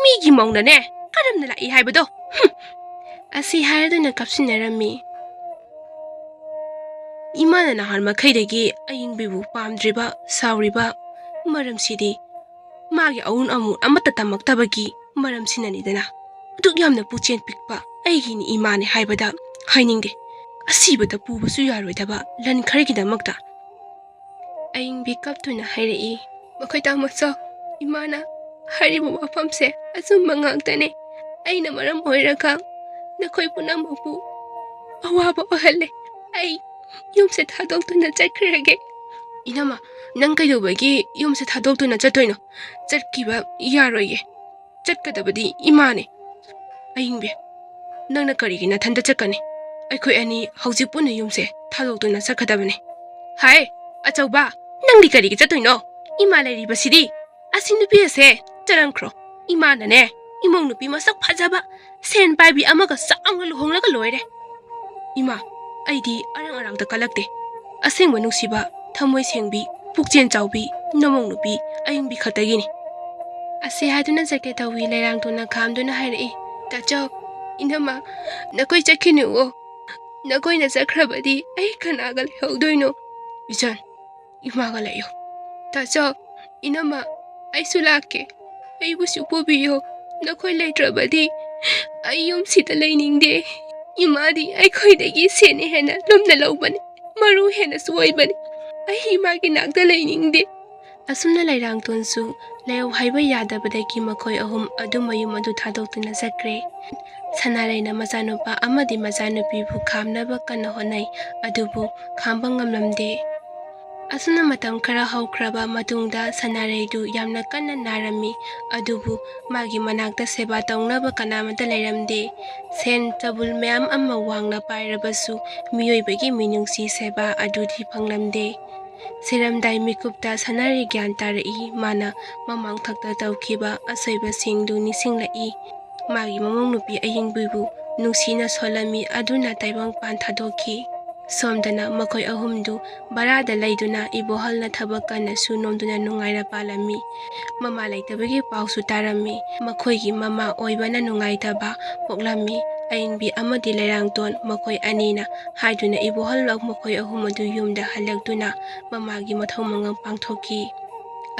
ꯃꯤꯒꯤ ꯃꯧꯅꯅꯦ ꯀꯔꯝꯅ ꯂꯥꯛꯏ ꯍꯥꯏꯕꯗꯣ꯫ ꯍꯨꯝ꯫ ꯑꯁꯤ ꯍꯥꯏꯔꯗꯨꯅ ꯀꯞꯁꯤꯟꯅꯔꯝꯃꯤ꯫ ꯏꯃꯥꯅ ꯅꯍꯥꯟ ꯃꯈꯩꯗꯒꯤ ꯑꯌꯤꯡꯕꯤꯕꯨ ꯄꯥꯝꯗ꯭ꯔꯤꯕ, ꯁꯥꯎꯔꯤꯕ ꯃꯔꯝꯁꯤꯗꯤ ꯃꯥꯒꯤ ꯑꯎꯟ ꯑꯃꯨ ꯑꯃꯠꯇ ꯇꯝꯃꯛꯇꯕꯒꯤ ꯃꯔꯝꯁꯤꯅꯅꯤꯗꯅ꯫ ꯑꯗꯨꯛ ꯌꯥꯝꯅ ꯄꯨꯛꯆꯦꯜ ꯄꯤꯛꯄ ꯑꯩꯒꯤꯅꯤ ꯏꯃꯥꯅꯦ ꯍꯥꯏꯕꯗ ꯍꯥꯏꯅꯤꯡꯗꯦ꯫ ꯑꯁꯤꯕꯗ ꯄꯨꯕꯁꯨ ꯌꯥꯔꯣꯏꯗꯕ ꯂꯟ ꯈꯔꯒꯤꯗꯃꯛꯇ꯫ ꯑꯌꯤꯡꯕꯤ ꯀꯞꯇꯨꯅ ꯍꯥꯏꯔꯛꯏ, "ꯃꯈꯣꯏ ꯇꯥꯃꯣꯆꯧ, ꯏꯃꯥꯅ ꯍꯥꯏꯔꯤꯕ ꯋꯥꯐꯝꯁꯦ ꯑꯆꯨꯝꯕ ꯉꯥꯛꯇꯅꯦ꯫ ꯑꯩꯅ ꯃꯔꯝ ꯑꯣꯏꯔꯒ ꯅꯈꯣꯏ ꯄꯨꯝꯅꯃꯛꯄꯨ ꯑꯋꯥꯕ ꯑꯣꯏꯍꯜꯂꯦ꯫ ꯑꯩ ꯌꯨꯝꯁꯦ ꯊꯥꯗꯣꯛꯇꯨꯅ ꯆꯠꯈ꯭ꯔꯒꯦ"꯫ "ꯏꯅꯝꯃ, ꯅꯪ ꯀꯩꯗꯧꯕꯒꯤ ꯌꯨꯝꯁꯦ ꯊꯥꯗꯣꯛꯇꯨꯅ ꯆꯠꯇꯣꯏꯅꯣ? ꯆꯠꯈꯤꯕ ꯌꯥꯔꯣꯏꯌꯦ꯫ ꯆꯠꯀꯗꯕꯗꯤ ꯏꯃꯥꯅꯦ꯫" "ꯑꯌꯤꯡꯕꯤ, ꯅꯪꯅ ꯀꯔꯤꯒꯤ ꯅꯊꯟꯇ ꯆꯠꯀꯅꯤ? ꯑꯩꯈꯣꯏ ꯑꯅꯤ ꯍꯧꯖꯤꯛ ꯄꯨꯟꯅ ꯌꯨꯝꯁꯦ ꯊꯥꯗꯣꯛꯇꯨꯅ ꯆꯠꯀꯗꯕꯅꯤ꯫" "ꯍꯥꯏ, ꯑꯆꯧꯕ, ꯅꯪꯗꯤ ꯀꯔꯤꯒꯤ ꯆꯠꯇꯣꯏꯅꯣ? ꯏꯃꯥ ꯂꯩꯔꯤꯕꯁꯤꯗꯤ꯫ ꯑꯁꯤ ꯅꯨꯄꯤ ꯑꯁꯦ ꯆꯠꯍꯟꯈ꯭ꯔꯣ꯫ ꯏꯃꯥꯅꯅꯦ, ꯏꯃꯧ ꯅꯨꯄꯤ ꯃꯁꯛ ꯐꯖꯕ, ꯁꯦꯟ ꯄꯥꯏꯕꯤ ꯑꯃꯒ ꯆꯥꯎꯅ ꯂꯨꯍꯣꯡꯂꯒ ꯂꯣꯏꯔꯦ꯫" "ꯏꯃꯥ, ꯑꯩꯗꯤ ꯑꯔꯥꯡ ꯑꯔꯥꯛꯇ ꯀꯜꯂꯛꯇꯦ꯫ ꯑꯁꯦꯡꯕ ꯅꯨꯡꯁꯤꯕ, ꯊꯃꯣꯏ ꯁꯦꯡꯕꯤ, ꯄꯨꯛꯆꯦꯜ ꯆꯥꯎꯕꯤ, ꯅꯃꯧ ꯅꯨꯄꯤ ꯑꯌꯤꯡꯕꯤ ꯈꯛꯇꯒꯤꯅꯤ꯫" ꯑꯁꯤ ꯍꯥꯏꯗꯨꯅ ꯆꯠꯀꯦ ꯇꯧꯏ, ꯂꯩꯔꯥꯡꯇꯣꯟꯅ ꯈꯥꯝꯗꯨꯅ ꯍꯥꯏꯔꯛꯏ, "ꯇꯥꯆꯧ, ꯏꯅꯝꯃ, ꯅꯈꯣꯏ ꯆꯠꯈꯤꯅꯨꯑꯣ꯫ ꯅꯈꯣꯏꯅ ꯆꯠꯈ꯭ꯔꯕꯗꯤ ꯑꯩ ꯀꯅꯥꯒ ꯂꯩꯍꯧꯗꯣꯏꯅꯣ?" "ꯏꯆꯟ, ꯏꯃꯥꯒ ꯂꯩꯌꯨ꯫" "ꯇꯥꯆꯧ, ꯏꯅꯝꯃ, ꯑꯩꯁꯨ ꯂꯥꯛꯀꯦ꯫ ꯑꯩꯕꯨꯁꯨ ꯄꯨꯕꯤꯌꯨ꯫ ꯅꯈꯣꯏ ꯂꯩꯇ꯭ꯔꯕꯗꯤ ꯑꯩ ꯌꯨꯝꯁꯤꯗ ꯂꯩꯅꯤꯡꯗꯦ꯫ ꯏꯃꯥꯗꯤ ꯑꯩꯈꯣꯏꯗꯒꯤ ꯁꯦꯟꯅ ꯍꯦꯟꯅ ꯂꯨꯝꯅ ꯂꯧꯕꯅꯤ, ꯃꯔꯨ ꯍꯦꯟꯅꯁꯨ ꯑꯣꯏꯕꯅꯤ꯫ ꯑꯩ ꯏꯃꯥꯒꯤ ꯅꯥꯛꯇ ꯂꯩꯅꯤꯡꯗꯦ꯫" ꯑꯁꯨꯝꯅ ꯂꯩꯔꯥꯡꯇꯣꯟꯁꯨ ꯂꯩꯍꯧ ꯍꯥꯏꯕ ꯌꯥꯗꯕꯗꯒꯤ ꯃꯈꯣꯏ ꯑꯍꯨꯝ ꯑꯗꯨ ꯃꯌꯨꯝ ꯑꯗꯨ ꯊꯥꯗꯣꯛꯇꯨꯅ ꯆꯠꯈ꯭ꯔꯦ꯫ ꯁꯅꯥꯔꯩꯅ ꯃꯆꯥꯅꯨꯄꯥ ꯑꯃꯗꯤ ꯃꯆꯥꯅꯨꯄꯤꯕꯨ ꯈꯥꯝꯅꯕ ꯀꯟꯅ ꯍꯣꯠꯅꯩ, ꯑꯗꯨꯕꯨ ꯈꯥꯝꯕ ꯉꯝꯂꯝꯗꯦ꯫ ꯑꯁꯨꯝꯅ ꯃꯇꯝ ꯈꯔ ꯍꯧꯈ꯭ꯔꯕ ꯃꯇꯨꯡꯗ ꯁꯅꯥꯔꯩꯗꯨ ꯌꯥꯝꯅ ꯀꯟꯅ ꯅꯥꯔꯝꯃꯤ, ꯑꯗꯨꯕꯨ ꯃꯥꯒꯤ ꯃꯅꯥꯛꯇ ꯁꯦꯕꯥ ꯇꯧꯅꯕ ꯀꯅꯥꯃꯠꯇ ꯂꯩꯔꯝꯗꯦ꯫ ꯁꯦꯟ ꯇꯕꯨꯜ ꯃꯌꯥꯝ ꯑꯃ ꯋꯥꯡꯅ ꯄꯥꯏꯔꯕꯁꯨ ꯃꯤꯑꯣꯏꯕꯒꯤ ꯃꯤꯅꯨꯡꯁꯤ ꯁꯦꯕꯥ ꯑꯗꯨꯗꯤ ꯐꯪꯂꯝꯗꯦ꯫ ꯁꯤꯔꯝꯗꯥꯏ ꯃꯤꯀꯨꯞꯇ ꯁꯅꯥꯔꯩ ꯒ꯭ꯌꯥꯟ ꯇꯥꯔꯛꯏ, ꯃꯥꯅ ꯃꯃꯥꯡꯊꯛꯇ ꯇꯧꯈꯤꯕ ꯑꯁꯣꯏꯕꯁꯤꯡꯗꯨ ꯅꯤꯡꯁꯤꯡꯂꯛꯏ꯫ ꯃꯥꯒꯤ ꯃꯃꯧ ꯅꯨꯄꯤ ꯑꯌꯤꯡꯕꯤꯕꯨ ꯅꯨꯡꯁꯤꯅ ꯁꯣꯜꯂꯝꯃꯤ, ꯑꯗꯨꯅ ꯇꯥꯏꯕꯪꯄꯥꯟ ꯊꯥꯗꯣꯛꯈꯤ꯫ ꯁꯣꯝꯗꯅ ꯃꯈꯣꯏ ꯑꯍꯨꯝꯗꯨ ꯚꯔꯥꯗ ꯂꯩꯗꯨꯅ ꯏꯕꯣꯍꯜꯅ ꯊꯕꯛ ꯀꯟꯅ ꯁꯨ ꯅꯣꯝꯗꯨꯅ ꯅꯨꯡꯉꯥꯏꯅ ꯄꯥꯜꯂꯝꯃꯤ꯫ ꯃꯃꯥ ꯂꯩꯇꯕꯒꯤ ꯄꯥꯎꯁꯨ ꯇꯥꯔꯝꯃꯤ꯫ ꯃꯈꯣꯏꯒꯤ ꯃꯃꯥ ꯑꯣꯏꯕꯅ ꯅꯨꯡꯉꯥꯏꯇꯕ ꯄꯣꯛꯂꯝꯃꯤ꯫ ꯑꯌꯤꯡꯕꯤ ꯑꯃꯗꯤ ꯂꯩꯔꯥꯡꯇꯣꯟ ꯃꯈꯣꯏ ꯑꯅꯤꯅ ꯍꯥꯏꯗꯨꯅ ꯏꯕꯣꯍꯜ ꯃꯈꯣꯏ ꯑꯍꯨꯝ ꯑꯗꯨ ꯌꯨꯝꯗ ꯍꯜꯂꯛꯇꯨꯅ ꯃꯃꯥꯒꯤ ꯃꯊꯧ ꯃꯉꯝ ꯄꯥꯡꯊꯣꯛꯈꯤ꯫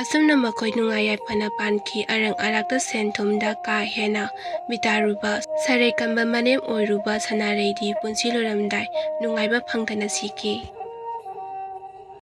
ꯑꯁꯨꯝꯅ ꯃꯈꯣꯏ ꯅꯨꯡꯉꯥꯏ ꯌꯥꯏꯐꯅ ꯄꯥꯟꯈꯤ꯫ ꯑꯔꯪ ꯑꯔꯥꯛꯇ ꯁꯦꯟ ꯊꯨꯝꯗ ꯀꯥ ꯍꯦꯟꯅ ꯃꯤꯇꯥꯔꯨꯕ, ꯁꯔꯩ ꯀꯟꯕ ꯃꯅꯦꯝ ꯑꯣꯏꯔꯨꯕ ꯁꯅꯥꯔꯩꯗꯤ ꯄꯨꯟꯁꯤ ꯂꯣꯏꯔꯝꯗꯥꯏ ꯅꯨꯡꯉꯥꯏꯕ ꯐꯪꯗꯅ ꯁꯤꯈꯤ꯫